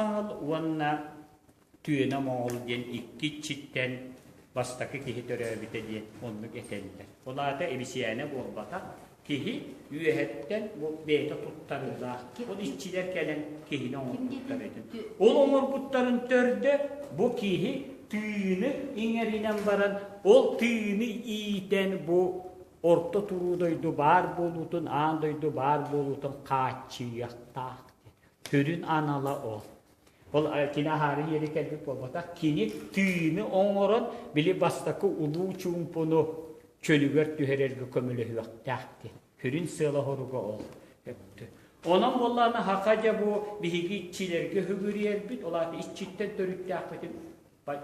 Хаҥыл уонна Түөнэ Моҕол диэн икки иччиттэн бастакы киһи төрөөбүтэ диэн оннук этэллэр. Ол аата эбисийээнэ буолбатах, киһи үөһэттэн бу бэйэтэ туттарыылаах. Ол иччилэр кэлэн киһини оҥорбуттар этин. Ол оҥорбуттарын төрдө бу киһи тыыны иҥэринэн баран, ол тыыны иитэн бу орто туруу дойду баар буолуутун, аан дойду баар буолуутун хааччыйыахтаах. Сүрүн анала ол. Ол кини аһаары иэри кэлбит буолбатах. Кини тыыны оҥорон, били бастакы улуу чуумпуну чөлүгэр түһэрэргэ көмөлөһүөхтээх диэн. Сүрүн сыала-соруга ол. Онон буоллаҕына хаха дьэ бу биһиги иччилэргэ үгүрүйэрбит, ол аата иччиттэн төрүттээхпитин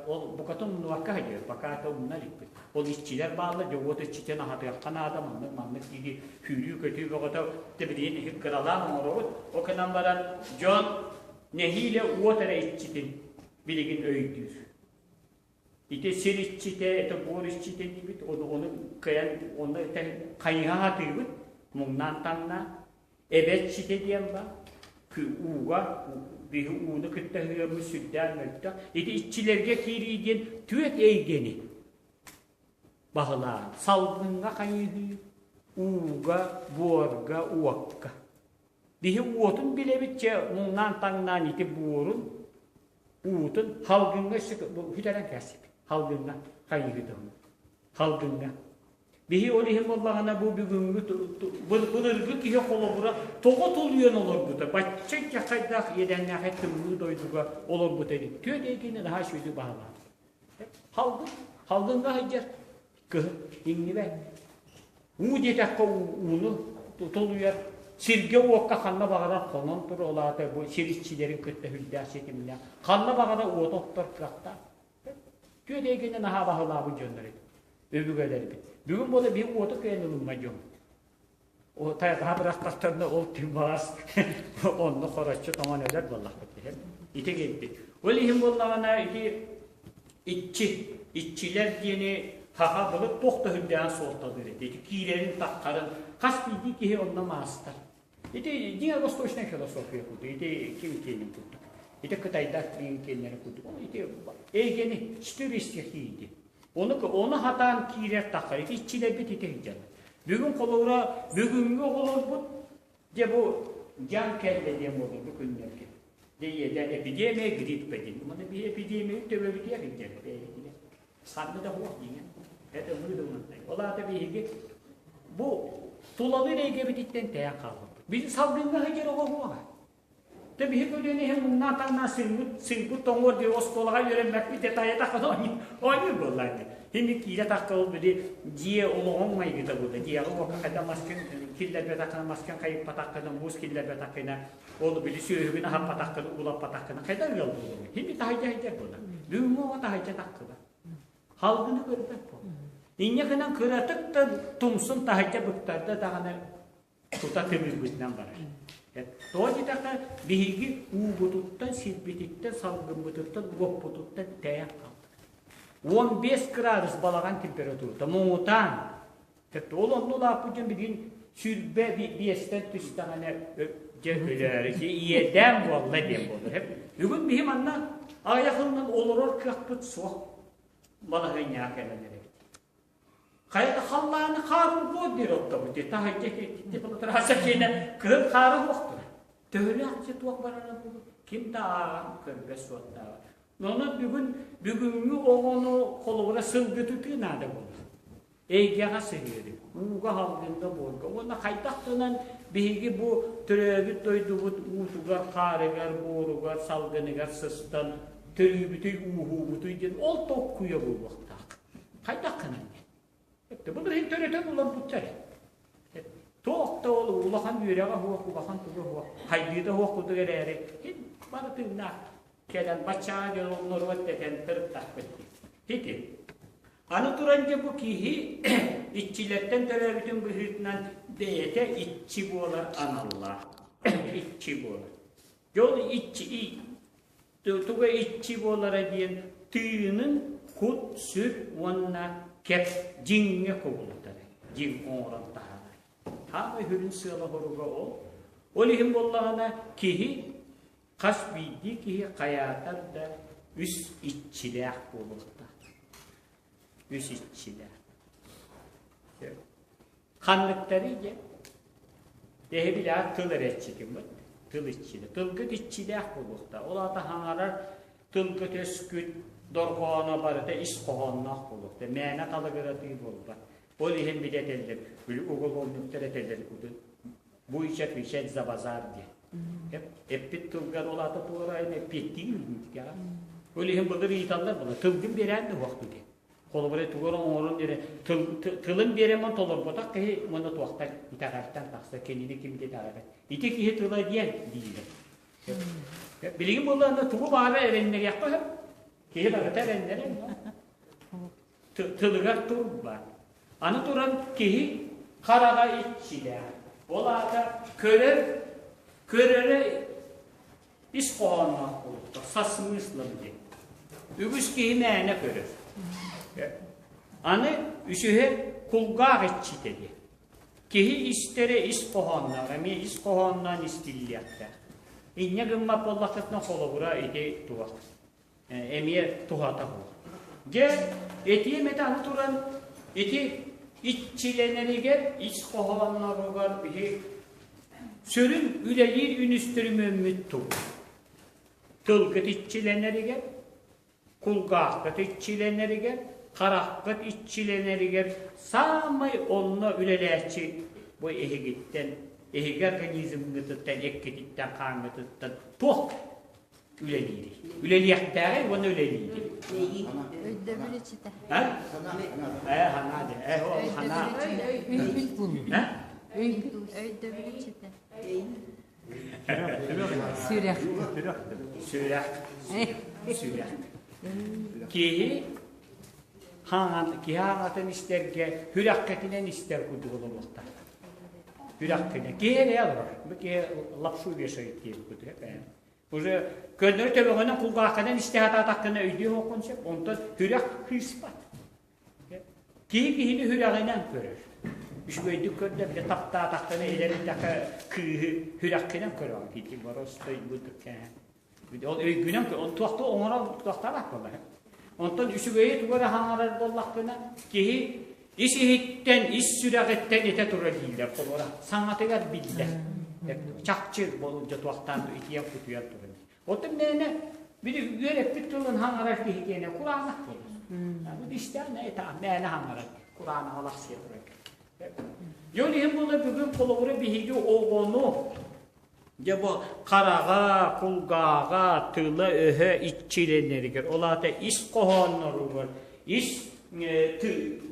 Ол букатын умнубакка сылдьар, пока умна иликпит. Ол иччилэр бааллар, дьэ уот иччитин аһатыахха наада, маннык маннык дии сүүрүү-көтүү бөҕөтө билигин иһит кыралаан оҥоробут. Ол гынан баран дьон нэһиилэ уот эрэ иччитин билигин өйдүүр. Ити сир иччитэ, это буор иччитэ диибит, ону, ону кыайан онно хайыһа сатыыбыт, муҥнаан таҥнаан. Эбэ иччитэ диэн баар. Ууга, биһи ууну кытта ыһыаммыт сүрдээх мөлтөх. Ити иччилэргэ киирии диэн түөрт эйгэни баһылаан. Салгыҥҥа хайыһыы, ууга, буорга, уокка. Биһи уотун билэбит чэ муҥнаан-таҥнаан ити буорун, уутун халгыҥҥа сүтэрэн кээсиппит. Халгыҥҥа хайыһыы туһунан. Халгыҥҥа. Биһи ол иһин буоллаҕына бу бүгүҥҥү былыргы киһи холобура тоҕо тулуйан олорбута, бачча дьахайдаах иэдээннээхэй тымныы дойдуга олорбута эбит. Түөрт эйгини наһаа үчүгэйдик баһылаабыт. Халгын, халгыҥҥа сылдьар кыһын иҥнибэт. Уу диэтэххэ ууну тулуйар, сиргэ-уокка ханна баҕарар хонон турар, ол аата бу сир иччилэрин кытта сүрдээх ситимнээх. Ханна баҕарар уоту оттор кыахтаах. Түөрт эйгэни наһаа баһылаабыт дьоннор эбит, өбүгэлэрбит. Бүгүн буола биһи уоту кыайан ылыммат дьоммут. Тайҕаҕа бырахтахтарына ол түн баҕас онно хороччу тоҥон өлөр буоллахпыт иһин. Ити кэлбит. Ол иһин буоллаҕына ити иччи, иччилэр диэни хаха былыт туох да үрдээн суолталыыр этэ. Ити киирэрин таххарын хас биирдии киһи онно маастар. Ити дьиҥэ восточная философия курдук, ити ким киэнин курдук. Ити кытайдар киин киэннэрин курдук. Ити эйгэни четыре стихии диэн. Ону, ону хатаан киирэр таххар, ити иччилэрбит ити сылдьаллар. Бүгүн холобура, бүгүҥҥү оҕолорбут, дьэ бу дьаҥ кэллэ диэн буолар бу күннэргэ. Дьэ иэдээн эпидемия гриппэ диэн. Маны биһи эпидемия төбөбүтүгэр илдьэр бэйэбитигэр. Ханна да суох дьиҥэ. Это выдуманное. Ол аата биһиги бу тулалыыр эйгэбититтэн тэйэн хаалбыппыт. Биһи салгыҥҥа сылдьар оҕо суоҕа. Тэ биһи көлүөнэ иһин муҥнаан таҥнаан сыҥмыт, сыҥбыт тоҥуор диye оскуолаҕа үөрэммэппит де тайатаххына оонньуур буоллаа дии. Хинни киирэ тахха ол били дьиэ олоҕуҥ майгыта буолла. Дьиэҕэ уокка хайда маскын киллэрбэтэххинэ, маскын хайыппатаххына, муус киллэрбэтэххинэ, ол били сүөһүгүн аһаппатаххына, улаппатаххына хайда ыал буолуоҥ. Хинни таһыйдьа сылдьар буолла. Бүгүҥҥү оҕо таһыйдьа таххыба. Халгыны көрбөт буолла. Инньэ гынан кыратык да тумсун таһыйдьа быктарда даҕаны тута тымырбытынан барар. Тоҕо диэтэххэ, биһиги уубутуттан, сирбититтэн, салгыммытыттан, уоппутуттан тэйэн хаалбыт. 15 кыраадыс балаҕан температурата муҥутаан. Ол онно улааппыт дьон билигин сүрбэ биэстэн түстэҕинэ дьэ өлөөрү иэдээн буолла диэн буолар. Бүгүн биһи манна аҕыйах ылынан олорор кыахпыт суох балаһыанньаҕа кэлэн эрэбит. Хайа халлааны хаар урбуот диир оттобут дии. Таһырдьа теплотрасса киэнэ кыһын хаара суохтура. Төһөлөөх дьэ туох барара буолуо? Ким да ааҕан көрбөт суоттааҕа. Онон бүгүн бүгүҥҥү оҕону холобура сылгытытыы наада буолар. Эйгэҕэ сыһыары, ууга, салгыҥҥа, буорга. Уонна хайдах гынан биһиги бу төрөөбүт дойдубут уутугар, хаарыгар, буоругар, салгыныгар сыстан төрүүбүтүй, ууһуубутуй диэн ол толкуйа буолуохтаах. Хайдах гынан диэн. Былыр иһин төрөтөн олорбуттар. Туох да ол улахан үөрэҕэ суох, улахан туга суох, хайдыыта суох курдук эрээри, хин бары тыыннаах кэлэн баччаҕа дьон норуот дэтэн тырыттахпыт дии. Ити. Аны туран дьэ бу киһи иччилэртэн төрөөбүтүн быһыытынан бэйэтэ иччи буолар аналлаах. Иччи буолар. Дьэ ол иччи Туга иччи буолара диэн тыынын кут-сүр уонна кэп дьиҥҥэ кубулутар, дьиҥ оҥорон таһаарар. Хаамай сүрүн сыала-соруга ол. Ол иһин буоллаҕына киһи Хас биирдии киһи хайаатар да үс иччилээх буолуохтаах. Үс иччилээх. Ханныктары диэн эһи билэҕит тыл эрэ иччитиммит, тыл иччилэ. Тылгыт иччилээх буолуохтаах. Ол аата хаҥарар тылгыт өскүт дорҕооно барыта ис хоһоонноох буолуохтаах. Мээнэ талыгыратыы буолбат. Ол иһин били этэллэр, били уголовниктар этэллэр кудун будешь отвечать за базар диэн. Эппит тылгар ол аата туорайын эппиэттиигин үүтүкэҕэ. Ол иһин былыр ыйыталлар була тылгын биэрээн да уһуохту диэн. Холобура тугу эрэ оҥорон эрэ тылын биэрэн толорботох киһи уонна туохтан итэҕэлтэн тахса кинини ким да итэҕэйбэт. Ити киһи тыла диэн дииллэр. Билигин буоллаҕына тугу баара эрэннэриэххэ сөп. Киһи барыта эрэннэрэр. Тылыгар турбат. Аны туран киһи хараҕа иччилээх. Ол аата көрөр, көрөрө ис хоһоонноох буолуохтаах, со смыслом диэн. Үгүс киһи мээнэ көрөр. Аны үсүһэ кулгаах иччитэ диэн. Киһи истэрэ ис хоһоонноох, эмиэ ис хоһоонноон истиллиэхтээх. Инньэ гыммат буоллаххытына холобура ити туох эмиэ туһата суох. Дьэ, этиэм этэ аны туран ити иччилэнэригэр, ис хоһоонноругар биһи сүрүн үлэлиир үнүстүрүмүөммүт тугу? Тылгыт иччилэнэригэр, кулгааххыт иччилэнэригэр, хараххыт иччилэнэригэр саамай онно үлэлээччи бу эһигиттэн, эһиги организмҥытыттан, эккититтэн, хааҥҥытыттан туох үлэлиирий? Үлэлиэхтээҕий уонна үлэлиирий? Өйдөбүл иччитэ. Ээ, ханаа дьэ. Ээ, ол ханаа. Өйдөбүл иччитэ. Сүрэх. Сүрэх. Сүрэх. Киһи хаҥан, киһи аҥатын истэргэ сүрэххитинэн истэр курдук олоруохтаах. Сүрэххинэн. Киһи эрэ олорор. Бу киһи лапшу вешает диэбит курдук. Уже көннөрү төбөҕүнэн кулгааххынан истэ сатаатаххына өйдүөх оххун сөп. Онтон сүрэх кыыспат. Киһи киһини сүрэҕинэн көрөр. Үчүгэйдик көрдө, бile таптаатаххына илэринтэхэ кыыһы сүрэххинэн көрөҕүн киһи боростой быдык Ол өйгүнэн туохта оҥорон туохтаабат буолар. Онтон үчүгэйи тугу эрэ хаҥарар буоллаххына киһи ис иһиттэн, ис сүрэҕиттэн этэ турар дииллэр холура саҥатыгар биллэр. Чахчы болдьо туохтаан итийэн кутуйан турар. Оттон мээнэ били үөрэппит тылын хаҥарар киһи диэнэ кураанах буолар. Бу истээн мээнэ хаҥарар кураанах алахсыйа турар. Дьон иһин буолар бүгүн холобура биһиги оҕону Дьэ бу хараҕа, кулгааҕа, тыла-өһө иччилэнэригэр, ол аата ис хоһоонноругар, ис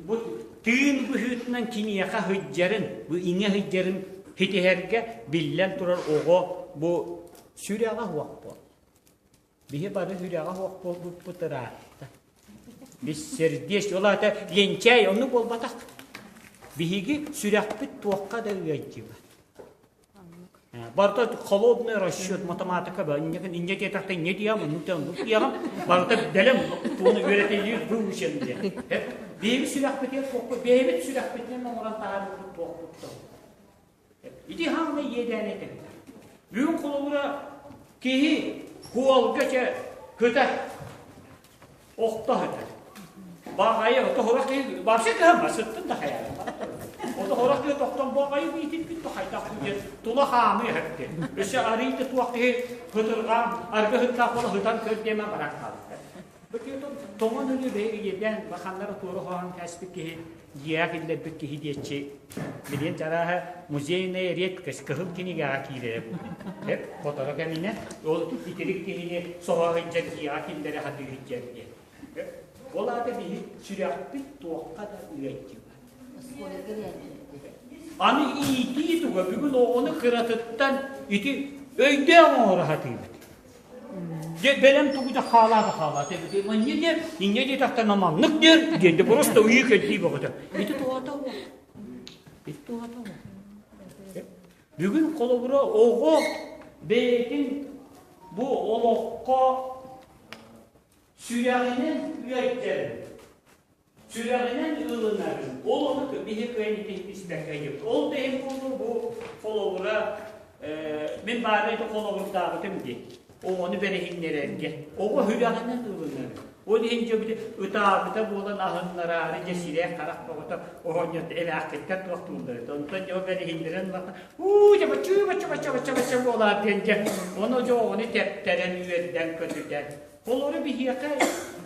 бу тыын быһыытынан киниэхэ сылдьарын, бу иҥэ сылдьарын ситиһэргэ биллэн турар оҕо бу сүрэҕэ суох буолла. Биһи бары сүрэҕэ суох буолбуппут ыраатта. Бессердечь, ол аата лентяй, оннук буолбатах. Биһиги сүрэхпит туохха да ыалдьыбат. Барыта холодный расчет, математика ба, инньэ диэтэхтэ инньэ диэҕим, оннук да оннук диэҕим, барыта бэлэм, туону үөрэтиллиир выучен диэн. Бэйэбит сүрэхпитигэр туохпут, бэйэбит сүрэхпитинэн оҥорон таһаарбыппыт туохпут Ити хаҥна иэдээн этэбит. Бүгүн холобура киһи куолга чэ кытар охто сытар. Баҕайы ото киһи вообще кыһаммат сыттын да хайаан. Ото хорох киһи тохтон баҕайы биитин күттэ хайдах диэн тула хаамыы эһэттин. Өссө арыйда туох киһи хытырҕаан аргы сыттаах буола сытан көр диэмэ баран хаалбыта. Бу киһи тоҥон өлүү бэйэ иэдээн баханнара туора хоһоон кээспит киһи дьиэҕэ киллэрбит киһи диэччи билиэн чарааһа музейная редкость кыһыл кинигэҕэ киирэрэ буолуо. Хоторо кэминэ ол итирик киһини соһо сылдьан дьиэҕэ киллэрэ сатыы сылдьар диэн. Ол аата биһи сүрэхпит туохха да ыалдьыбат. Аны иитии туга бүгүн оҕону кыратыттан ити өйдөөх оҥоро сатыыбыт. Дьэ бэлэм тугу да хаалаата хаалаата эбит. Манньа диэн, инньэ диэтэхтэн аманнык диэн, диэн просто ыйыы кэлдии бөҕөтө. Ити туһата уо. Ити туһата уо. Бүгүн холобура оҕо бэйэтин бу олоххо сүрэҕинэн үөрдэрин сүрэҕинэн ылынарын, ол ону биһи кыайан итиспэккэ диэбит. Ол да иһин буолуо бу холобура мин баары холобурдаабытым дии. Оҕону бэриһиннэрэргэ. Оҕо сүрэҕинэн ылынар. Ол иһин дьэ били ытаабыта буолан аһыннараары дьэ сирэй харах бөҕөтө оҕонньот эмээхситтэр туохтууллар этэ. Онтон дьэ ол бэриһиннэрэн ыллахха уу дьэ баччыы бачча бачча бачча бачча буолаар диэн дьэ ону дьэ оҕону тэптэрэн үөрдэн көтүтэн. Холоро биһиэхэ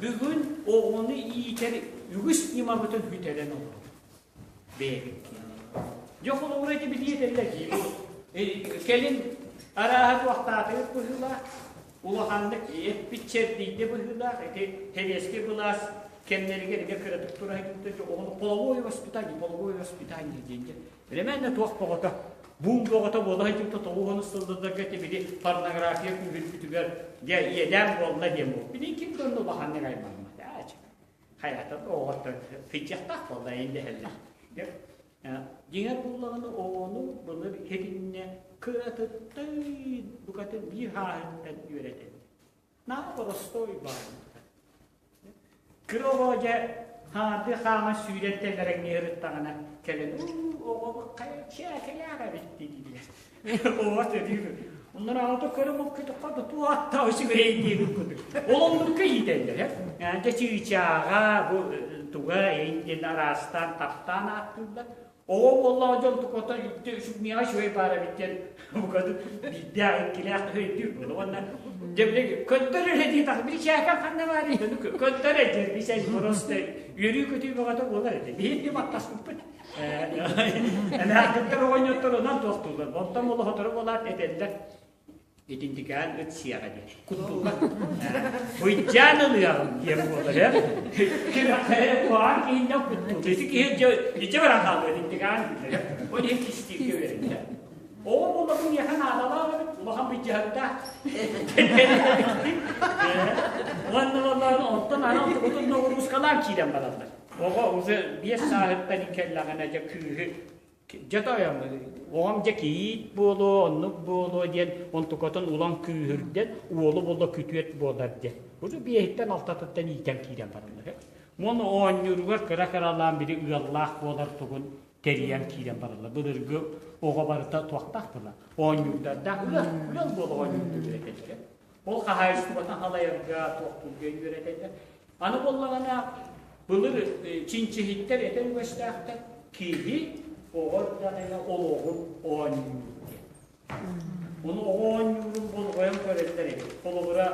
бүгүн оҕону иитэр үгүс ньымабытын бүтэрэн олоробут. Бэйэбит киэнэ. Дьэ холобура ити билии этэллэр дии. Кэлин арааһа туохтаатыгыт быһыылаах, улаханнык эппит чэрдийдэ быһыылаах, ити сэбиэскэй былаас кэмнэригэр эмиэ кыратык тура сылдьыбыта, оҕону половое воспитание, половое воспитание диэн дьэ. Временно туох боҕото, бум боҕото буола сылдьыбыта тоҕус сылларга ити били порнография күүһүрбүтүгэр дьэ иэдээн буолла диэн буол. Билин ким да онно улаханнык аймаммат. Хайата оҕоттон сыдьахтаах буолла индэһэллэр. Дьиҥэр буоллаҕына оҕону былыр иһитиннэ кыратыттан букатын биир хааһыттан үөрэтэллэр. Наа боростуой баайыттан. Кыра оҕо дьэ хаарды хаама сүүрэн тэлэрэҥҥэ ырыттаҕына кэлэн уу оҕобут хайа чээкэлээх эбит дииллэр. Оҕо төрүүр. Оннор аҕата көрө моккутукка да туаттаа үчүгэй диэбит курдук. Ол оннукка иитэллэр. Дьэ чыычааҕа бу туга эйин диэн араастаан таптаан ааттыыллар. Оҕо буоллаҕа дьон туката миэхэ үчүгэй баар эбит диэн букатын биирдээх иккилээх өйдүүр буолла. Уонна дьэ били көнтөр эрэ дии тах били чээкэн ханна баар көнтөр эрэ диэн бисэ просто үөрүү-көтүү бөҕөтө буолар этэ. Биһиги баттаспыппыт. Эмээхситтэр оҕонньоттор онон туохтууллар. Онтон олохотору буолаат этэллэр. Итинтикээн ыт сиэҕэ диэн. Куттуллар. Быйдьаан ылыаҕым диэн буолар ээ. Куһаҕан киһиннэн куттуур. Ити киһи дьэ баран хаалла итинтикээн дииллэр. Ол иһин кистииргэ үөрэннэ. Оҕо буоллаҕым миэхэ наадалаах эбит, улахан быдьаһыктаах. Уонна буоллаҕына онтон аны онтукутун ноҕуруускалаан киирэн бараллар. Оҕо уже 5 сааһыттан кэллэҕинэ дьэ кыыһы дьэ тойон оҕом дьэ кийиит буолуо, оннук буолуо диэн онтукатын улам күүһүрдэн уолу буолла күтүөт буолар диэн. Уже биэһиттэн алтатыттан иитэн киирэн бараллар. Уонна оонньууругар кыра-кыралаан били ыаллаах буолар тугун тэрийэн киирэн бараллар. Былыргы оҕо барыта туохтаах була? Оонньуурдардаах ыал, ыал буола оонньуурду үөрэтэллэр. Ол хаһаайыстыбатын халайарга, туохтуурга үөрэтэллэр. Аны буоллаҕына, былыр чинчиһиттэр этэр үгэстээхтэр киһи оҕо эрдэҕинэ олоҕун оонньуур диэн. Ону оҕо оонньуурун болҕойон көрөллөр эбит. Холобура,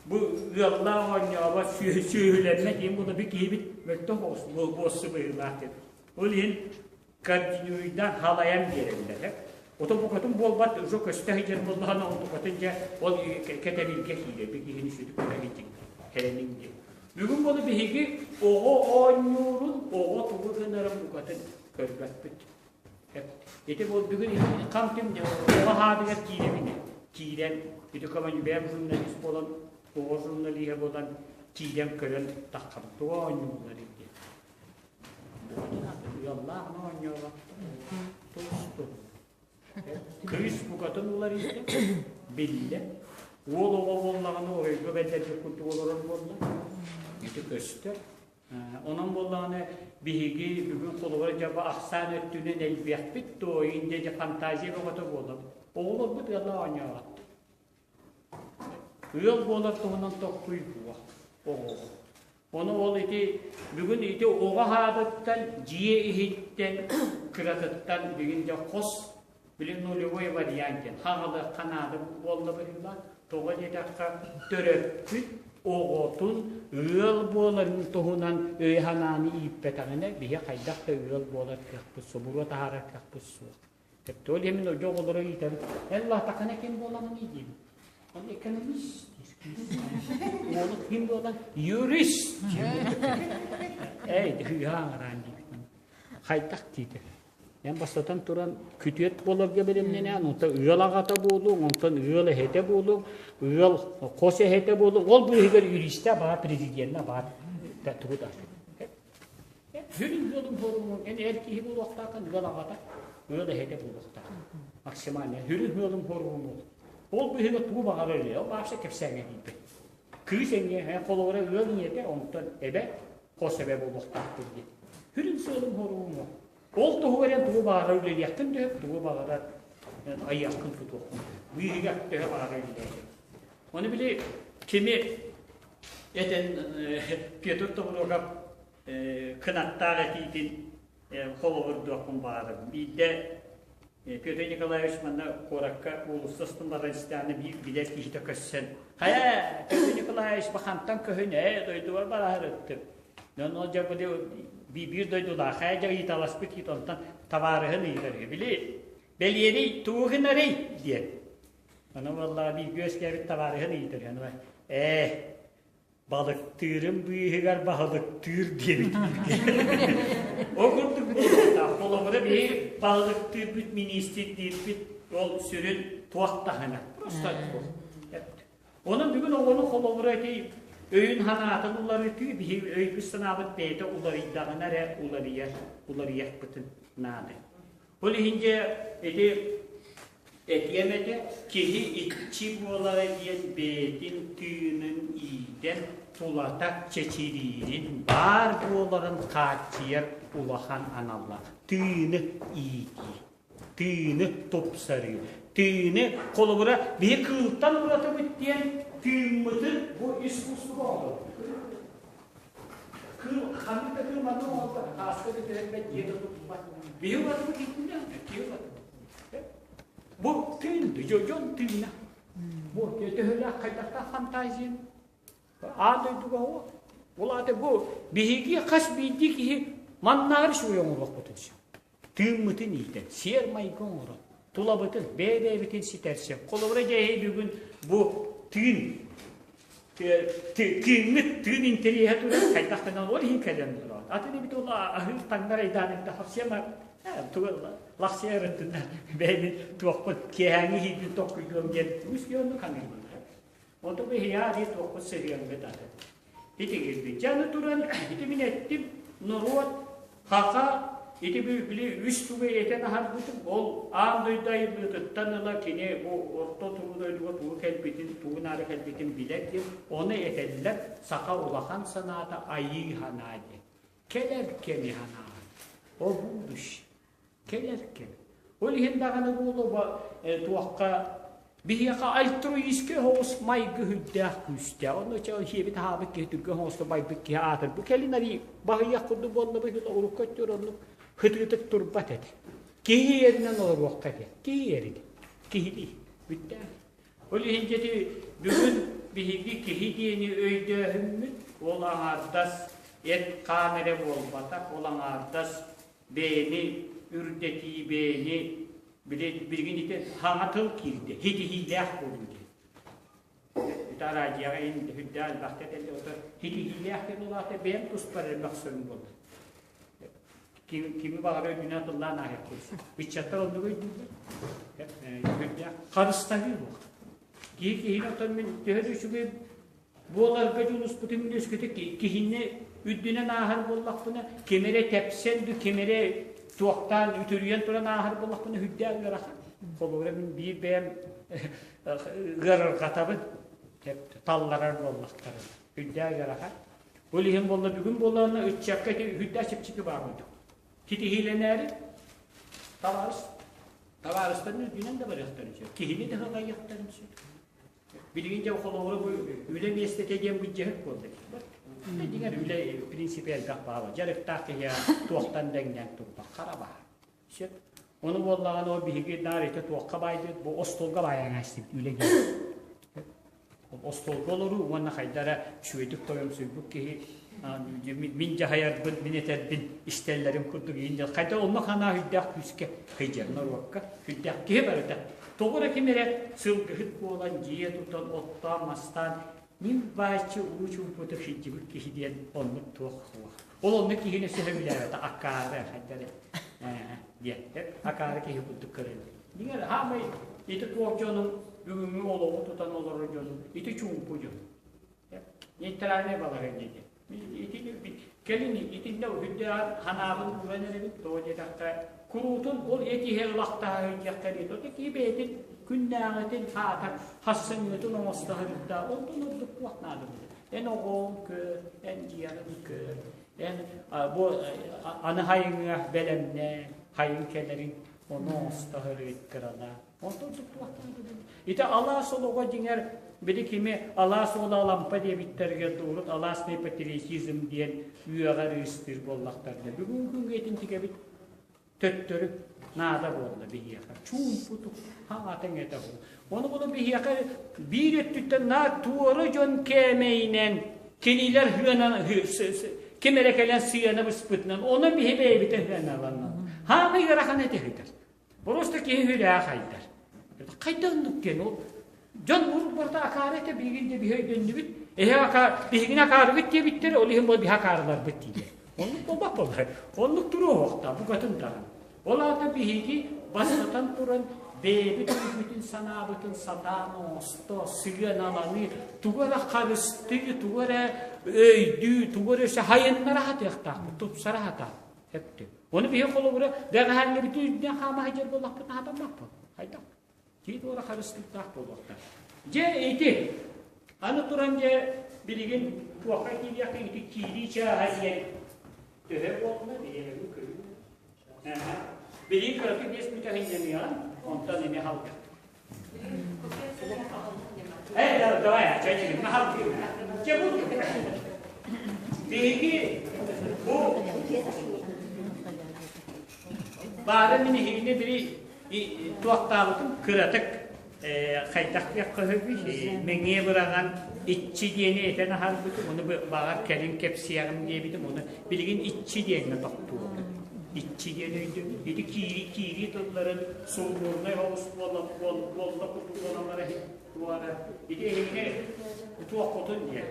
бу ыаллаах оонньообот сүөһүлэннэ диэн буолла бу киһибит мөлтөх буоссу быһыылаах диэн. Ол иһин координуйдаан халайан биэрэллэр. Ото букатын буолбат, уже көстө сылдьар буоллаҕына, онтукатын дьэ ол кэтэбилгэ киирэр, би киһини сүтүк көрө кэрэниҥ диэн. Бүгүн буолу биһиги оҕо оонньуурун, оҕо тугу гынарын букатын көрбөппүт. Ити бол бүгүн хам-түм оҕо хаадыгар киирэбин. Киирэн, ити команюбэм журналист буолан, оҕо журналиһа буолан киирэн көрөн таххабыт. Тугу оонньууллар диэн. Ыаллаах оонньообот тусту. Кыыс букатын уларыйда, биллэ. Уол оҕо буоллаҕына ойго бэллэрбит курдук олорор буолла. Ити көстөр. Онон буоллаҕына биһиги бүгүн холобура дьэ бу ахсаан өттүнэн элбиэхпит дуо, инде дьэ фантазия бөҕөтө буолабыт. Оҕолорбут ыаллаах оонньооботтор. Ыал буолар туһунан толкуй буо оҕоҕо. Ону ол ити бүгүн ити оҕо аһаатыттан, дьиэ иһиттэн, кыратыттан бүгүн дьэ хос били нулевой вариант диэн хаҥалыахха наада буолла быһыылаах. Тоҕо диэтэххэ төрөппүт оҕотун ыал буоларын туһунан өй-санааны ииппэтэҕинэ биһи хайдах да ыал буолар кыахпыт, собуруо таһаарар кыахпыт суох. Тіпті ол иһин дьэ оҕолору иитэн, эн лаатаххына ким буолаҕыный диибин. Он экономист диир. Уолу ким буолан? Юрист Эй, ыһааҥыраан диибин. Хайдах диитэ. Эн бастатан туран күтүөт буоларга бэлэмнэнээн, онтон ыал аҕата буолуоҥ, онтон ыал эһэтэ буолуоҥ, ыал хос эһэтэ буолуоҥ. Ол быыһыгар юриста баар, президенэ баар. Тугу да. Сүрүн ыалым форумун эн эр киһи буолуохтааххын, ыал аҕата, ыал эһэтэ буолуохтаах. Максимально. Сүрүн ыалым форумун буол. Ол быһыыга тугу баҕарар үлэ, ол вообще кэпсээҥҥэ тиийбэт. Кыыс эҥиэ, эн холобура ыал ийэтэ, онтон эбэ, хос эбэ буолуохтаахпын диэн. Сүрүн сыалым форумун Ол туһугар эн тугу баҕарар үлэлиэххин төһө, тугу баҕарар айыаххын тутуоххун. Быыһыгар төһө баҕарар үлэлиэххин. Ону били кими этэн Петр Тобуруокап кынаттаах этиитин холобурдуохпун баҕарабын. Биирдэ Петр Николаевич манна куоракка уулусса устун баран истэҕинэ биир билэр киһитэ көрсөн «Хайа, Петр Николаевич, бахантан көһүн, ээ, дойдубар бараһарыттым». Дьон ол дьэ били биир дойдулаах ээ дьэ ыйыталаспыт киһи онтон табаарыһын ыйытар үһү. Били бэлиэрий тугу гынарый диэн. Ону буоллаҕа бииргэ үөскээбит табаарыһын ыйытар үһү. Ээ, балыктыырым быыһыгар баһылыктыыр диэбит бииргэ. Ол курдук буолуохтаах. Холобура биһи баһылыктыырбыт, миниистирдиирбит ол сүрүн туох таһына. Просто туох. Онон бүгүн оҕону холобура ити өйүн санаатын уларытыы биһи өйбүт-санаабыт бэйэтэ уларыйдаҕына эрэ уларыйар, уларыйыахпытын наада. Ол иһин дьэ ити Этиэм этэ, киһи иччи буолара диэн бэйэтин тыынын иитэн, тулата чэчириирин, баар буоларын хааччыйар улахан аналлаах. Тыыны иитии, тыыны тупсарыы, тыыны, холобура, биһи кыылтан уратыбыт диэн тыыммытын бу искусство оҥорор. Кыыл ханнык да кыыл манна оҥорбот, ааска да түһэрбэт, дьиэ да туппат. Биһи уратыбыт итиннэ, киһи уратыбыт. Бу тыын, дьон тыына. Бу төһөлөөх хайдахтаах фантазия. Аан дойдуга ол. Ол аата бу биһиги хас биирдии киһи маннааҕар үчүгэй оҥоруохпутун сөп. Тыыммытын иитэн, сиэр-майгы оҥорон, тулабытын, бэйэ-бэйэбитин ситэрсэн. Холобура дьэ бүгүн бу тыын тыыҥҥыт тыын интэриэһэ турар хайдах гынан ол иһин кэлэн олорон атын эбит ол аһыыр таҥнар айдааныкта совсем лахсыйа ырыттынна бэйэбин туохпут киэһээҥҥи иһиибин токкуйдуом диэн үс оннук ханыыбын онтон биһиэхэ дии туохпут сыһыаммыт атын Итигирбит. Дьэ аны туран ити мин эттим, норуот хаха ити били үс тугу этэн аһарбытым, ол аан дойду айыллыытыттан ыла кини бу орто туруу дойдуга тугу кэлбитин, тугу наара кэлбитин билэр диэн, ону этэллэр саха улахан санаата айыы санаа диэн. Кэлэр кэми санаа. О будущее. Кэлэр кэм. Ол иһин даҕаны буолуо туохха биһиэхэ альтруистскай соҕус майгы үрдээх күүстээх. Онно сиэбит-аһаабыт киһи түргэн соҕустук байбыт киһи аатырбыт. Кэлин арыы баһыйах курдук буолла быһыыта урукку өттүгэр оннук хытыытык турбат этэ. Киһи иэринэн олоруохха этэ. Киһи иэрин. Киһилии. Бүттээх. Ол иһин дьэти бүгүн биһиги киһи диэни өйдөөһүммүт ол аҥаардас эт-хаан эрэ буолбатах, ол аҥаардас бэйэни үрдэтии, бэйэни билигин ити саҥа тыл киирдэ, ситиһиилээх буолуу диэн. Ити араадьыйаҕа иһин үрдээх элбэхтэ этэллэр, ото ситиһиилээх диэн ол аата бэйэм туспар эрэ мөхсөрүм буолла. Кими баҕар өйдүнэн тыллаан ааһыахпын. Ыччаттар оннук өйдүүллэр. Үрдээх харыстаһыы буолла. Киһи киһини оттон мин төһө да үчүгэй Буоларга дьулуспутум үөскүтэ киһини үрдүнэн ааһар буоллахпына, ким эрэ тэпсэн ду, ким эрэ туохтаан үтүрүйэн туран ааһар буоллахпына үрдээх ыарахан. Холобура мин биир бэйэм ыарырҕатабын, талларар буоллахтарына. Үрдээх ыарахан. Ол иһин буолла бүгүн буоллаҕына ыччакка ити үрдээх чэпчэки баар курдук. Ситиһиилэнээри табаарыс табаарыстарын үрдүнэн да барыахтарын сөп, киһини да ыһыҕайыахтарын сөп. Билигин дьэ холобура бу үлэ миэстэтэ диэн былдьаһык буолла. Дьиҥэр үлэ принципе элбэх баала. Дьарыктаах киһи туохтан дэҥнээн турбат хара баар. Сөп. Ону буоллаҕына ол биһиги наар ити туохха баайдыт бу остуолга баайан аастыбыт үлэ диэн. Остуолга олоруу уонна хайда эрэ үчүгэйдик тойомсуйбут киһи мин дьаһайарбын, мин этэрбин истэллэрин курдук иин хайда онно ханаа хүйдээх күүскэ кыйдьар норуокка хүйдээх киһи барыта Тоҕо эрэ ким эрэ сылгыһыт буолан дьиэ тутан, оттоон-мастаан мин бааччы уу чуумпутук сылдьыбыт киһи диэн оннук туох суох. Ол оннук киһини сөбүлээбэтэ акаары хайда эрэ диэн акаары киһи курдук көрөллөр. Дьиҥэр хаамай ити туох дьонум бүгүҥҥү олоҕу тутан олорор дьонум ити чуумпу дьон. Нейтральнай балаһыанньа диэн. Итини кэлин итиннэ үрдээн ханаабын ууран эрэбин тоҕо диэтэххэ куруутун ол этиһэ ылахтаһа сылдьыахха диэт ото киһи бэйэтин күннээҕитин хаатар хассыҥҥытын оҥосто сырытта онтон ордук туох наада эн оҕоҥ көр эн дьиэҕин көр эн бу аны хайыҥҥа бэлэмнээ хайыҥ кэлэрин ону оҥосто сырыт кыралаа онтон ордук туох наада ити алаас олоҕо дьиҥэр. Били кими алаас уола Алампа диэбиттэригэр дуурут алаасный патриотизм диэн үөҕэр ыыстыыр буоллахтарына, бүгүн күҥҥэ итинтикэбит төттөрү наада буолла биһиэхэ. Чуумпутук хаҥатын этэ ол. Ону була биһиэхэ биир өттүттэн наар туора дьон кээмэйинэн кинилэр хыанан ким эрэ кэлэн сыана быспытынан онон биһи бэйэбитэ хыаналанна. Хаамай ыарахан этэ ыытар. Просто киһи хүрээх хайдар. Хайда оннук диэн ол дьон урут барыта акаары этэ билигин де биһи өйдөннүбүт. Эһэ ака биһигини акаарыгыт диэбиттэр, ол иһин бу биһи акаарыларбыт дииллэр. Оннук буолбат буолар. Оннук туруоһуохтаах, букатын даҕаны. Ол аата биһиги бастатан туран бэйэбит өйбүтүн санаабытын сатаан оҥосто, сыаналаныы, тугу эрэ харыстыы, тугу эрэ өйдүү, тугу эрэ өссө хайыннара сатыахтаахпыт, тупсара сатаан. Сөптүү. Ону биһи холобура бэҕэһээҥҥибитин үрдүнэн хаама сылдьар буоллахпытына хатаммаппыт. Хайдах? Киһи туора харыстыырдаах буолуохтаах. Дьэ ити аны туран дьэ билигин туохха киириэххэ ити киирии чааһа диэн төһө буолла бириэмэбин көрүү. Билигин кыракый биэс мүнүүтэ сынньаныаҕын, онтон эмиэ халга. Э, давай, чай Дьэ бу биһиги бу баара мин иһигини били туохтаабытым кыратык хайдах диэххэ сөбүй мэҥиэ быраҕан иччи диэни этэн аһарбытым ону баҕар кэлин кэпсиэҕим диэбитим ону билигин иччи диэҥҥэ тохтуубут иччи диэн өйдөбүл ити киири киири тылларын сумбуурнай оҕус буола буолла курдук буолаллара туора ити эһигини туоххутун диэн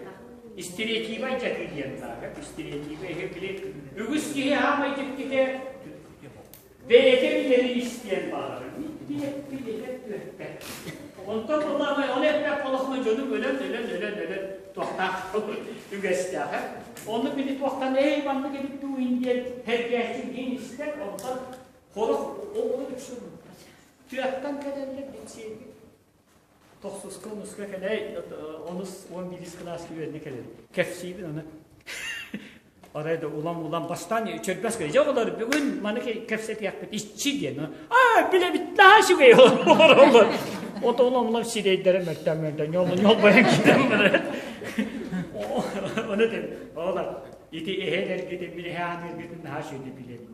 истериотиба дьатыы диэн баар истериотиба эһи били үгүс киһи аамай дьиктитэ бэйэтэ билэрин истиэн баҕарар билэр түөппэт онтон буоллаҕына ону эппэт буоллаххына дьонуҥ өлөн өлөн өлөн өлөн туохтаах үгэстээх ону били туохтан эй маннык эбит дуу диэн сэргээччи диэн истэр онтон хорох оҕолор үксүн тыаттан кэлэллэр лицейгэ тохсуска онуска кэлэй онус уон биирис кылааска үөрэнэ кэлэр кэпсиибин ону арай да улам-улам бастаан чөрбөс гына дьэ оҕолор бүгүн маны кэпсэтиэхпит иччи диэн аа билэбит наһаа үчүгэй олороллор ото улам-улам сирэйдэрэ мөлтөөн мөлтөөн ньолло ньолбойон киирэн барар ону этим оҕолор ити эһээлэргитин мин эһээ аныыргытын наһаа үчүгэйдик билэбин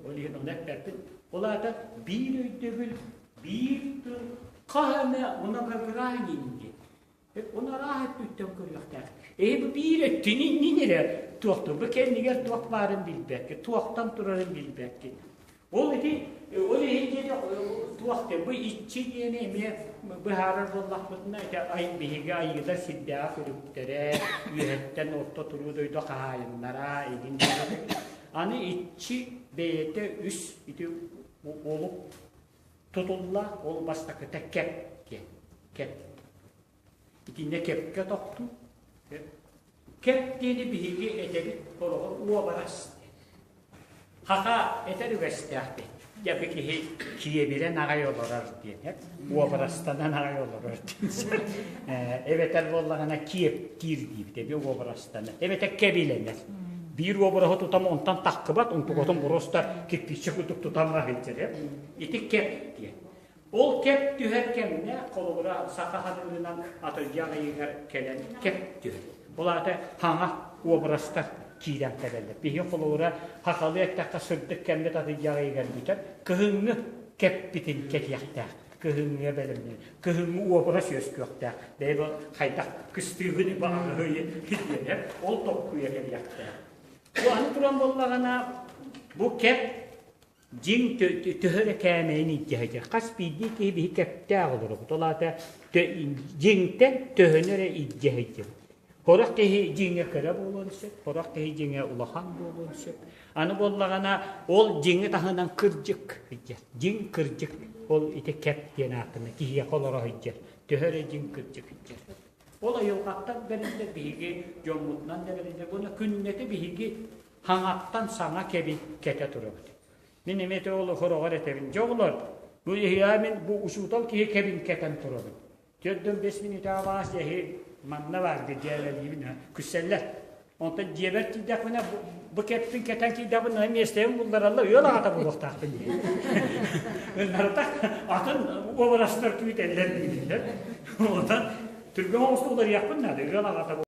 ол иһин ону эппэппин ол аата биир өйдөбүл биир тыл хаһ эмэ многогранен диэн Оны арааһ өттүттэн көрүөхтээх. Эһи бу биир өттүн иннин эрэ туохтур. Бу кэннигэр туох баарын билбэккин, туохтан турарын билбэккин. Ол ити ол иһин диэри туох диэн бу иччи диэни эмиэ быһаарар буоллахпытына ити ай биһиги айыылар сирдээҕи көрүктэрэ, үөһэттэн орто туруу дойду хаһаайыннара игин Аны иччи бэйэтэ үс ити олук тутулла ол бастакыта кэп диэн кэп итиннэ кэпкэ тохтуу кэп диэни биһиги этэбит хороҕор уобарас диэн хаха этэр үгэстээхпит дьэ бу киһи киэбирэн аҕай олорор диэн уобарастанан аҕай олорор диэн эбэтэр буоллаҕына киэптиир диибит эбиэ уобарастана эбэтэр кэбилэнэр биир уобараһы тутан онтон таххыбат онтукатын просто кирпииччэ курдук тутан сылдьар ити кэп диэн ол кэп түһэр кэмҥэ холобура саха хатыырынан атырдьах ыйыгар кэлэн кэп түһэр ол аата хаҥа уобарастар киирэн кэлэллэр биһиги холобура хахалыы эттэххэ сырдык кэммит атырдьах ыйыгар бүтэр кыһыҥҥы кэппитин кэтиэхтээх кыһыҥҥыга бэлэмнэнэр кыһыҥҥы уобарас үөскүөхтээх бэйэ хайдах кыстыыгын баҕаһыйы диэн ол толкуйа кэлиэхтээх бу аны туран буоллаҕына бу кэп дьиҥ төһө эрэ кээмэйин илдьэ сылдьар хас биирдии киһи биһи кэптээх олоробут ол аата дьиҥтэн төһөнү эрэ илдьэ сылдьабыт Сорох киһи дьиҥэ кыра буолуон сөп, сорох киһи дьиҥэ улахан буолуон сөп. Аны буоллаҕына, ол дьиҥи таһынан кырдьык сылдьар. Дьиҥ кырдьык ол ити кэп диэн ааттанар, киһиэхэ олоро сылдьар. Төһө эрэ дьиҥ кырдьык сылдьар. Ол айылҕаттан бэриллэр биһиги дьоммутунан да бэриллэр. Уонна күннэтэ биһиги хаҥаттан саҥа кэби кэтэ турабыт. Мин эмиэ ити ол хороҕор этэбин. Дьэ оҕолор, бу мин бу учуутал киһи кэбин кэтэн турабын. 45 мүнүүтэ абаас эһи манна баарга дьиэлэлиибин күссэллэр. Онтон дьиэбэр тиийдэхпинэ бу кэппин кэтэн киирдэхпинэ миэстэбин буллараллар ыал аҕата буолуохтаахпын диэн. Ыннарыта атын уобарастар күүтэллэр дииллэр. Онтон Түргэн оҕустук уларыйахпын наада, ыал аҕата.